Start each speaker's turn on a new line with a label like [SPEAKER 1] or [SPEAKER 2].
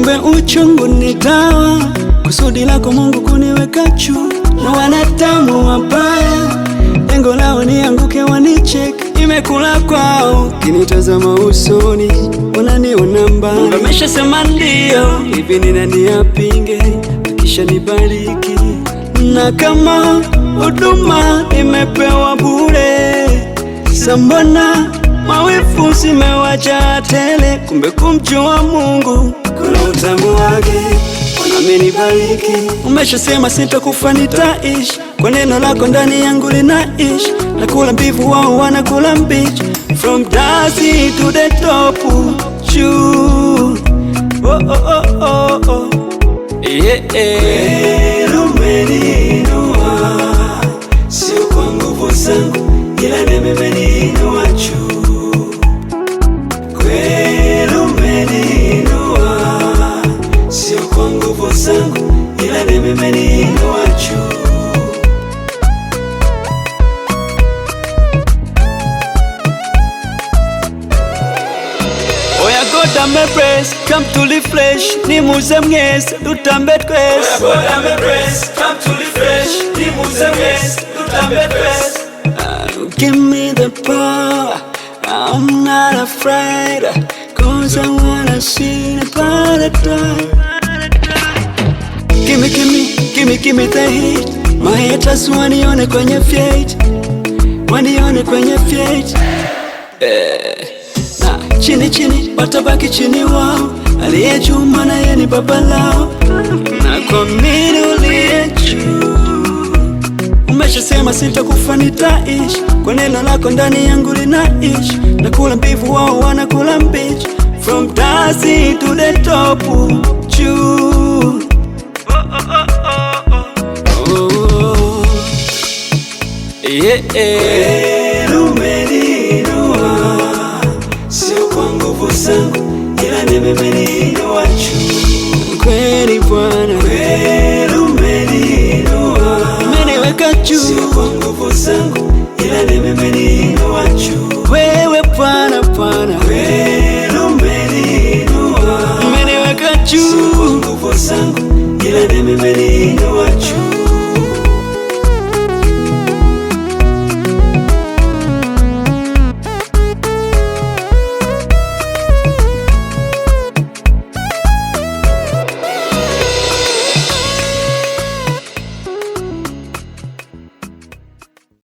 [SPEAKER 1] Kumbe uchungu ni dawa, kusudi lako Mungu kuniweka juu, na wanadamu wabaya lengo lao nianguke wanicheke, imekula kwao, kinitazama usoni wananiona mbali. Mungu ameshasema ndio, hivi ni nani apinge? Akisha nibariki, na kama huduma nimepewa bure, sambona mawifu zimewacha tele. Kumbe kumjua Mungu kuna utamu wake. Bwana amenibariki, umeshasema sitakufa nitaishi, kwa neno lako ndani yangu linaishi. Nakula mbivu, wao wanakula mbichi, from dust to the top juu. Oh, oh, oh, oh, oh. Yeah, yeah.
[SPEAKER 2] Kweli umeniinua, sio kwa nguvu zangu, ila neema imeniinua juu. Kweli umeniinua, sio kwa nguvu zangu, ila neema imeniinua juu.
[SPEAKER 1] Oya God ame praise, come to refresh, nimuze mwese dutambe twese.
[SPEAKER 2] God ame praise, come to refresh, nimuze mwese dutambe twese.
[SPEAKER 1] Give me the power, I'm not afraid, 'cause I wanna see the paradise. Gimme, gimme, gimme, gimme the heat. My haters wanione kwenye fight, wanione kwenye fight. Eh, na chini chini watabaki chini wao, aliye juu maana yeye ni baba lao, na kuamini uliye juu. Umeshasema sitakufa nitaishi, kwa neno lako ndani yangu linaishi. Nakula mbivu, wao wanakula mbichi, from dust to the top juu. Oh, yeah.
[SPEAKER 2] Kweli umeniinua, sio kwa nguvu zangu, ila neema imeniinua juu.
[SPEAKER 1] Kweli Bwana,
[SPEAKER 2] Kweli umeniinua,
[SPEAKER 1] umeniweka
[SPEAKER 2] sio
[SPEAKER 1] juu.
[SPEAKER 2] kwa nguvu zangu, ila neema imeniinua juu.
[SPEAKER 1] Wewe Bwana, Bwana,
[SPEAKER 2] Kweli umeniinua,
[SPEAKER 1] umeniweka
[SPEAKER 2] sio kwa
[SPEAKER 1] juu.
[SPEAKER 2] nguvu zangu, ila neema imeniinua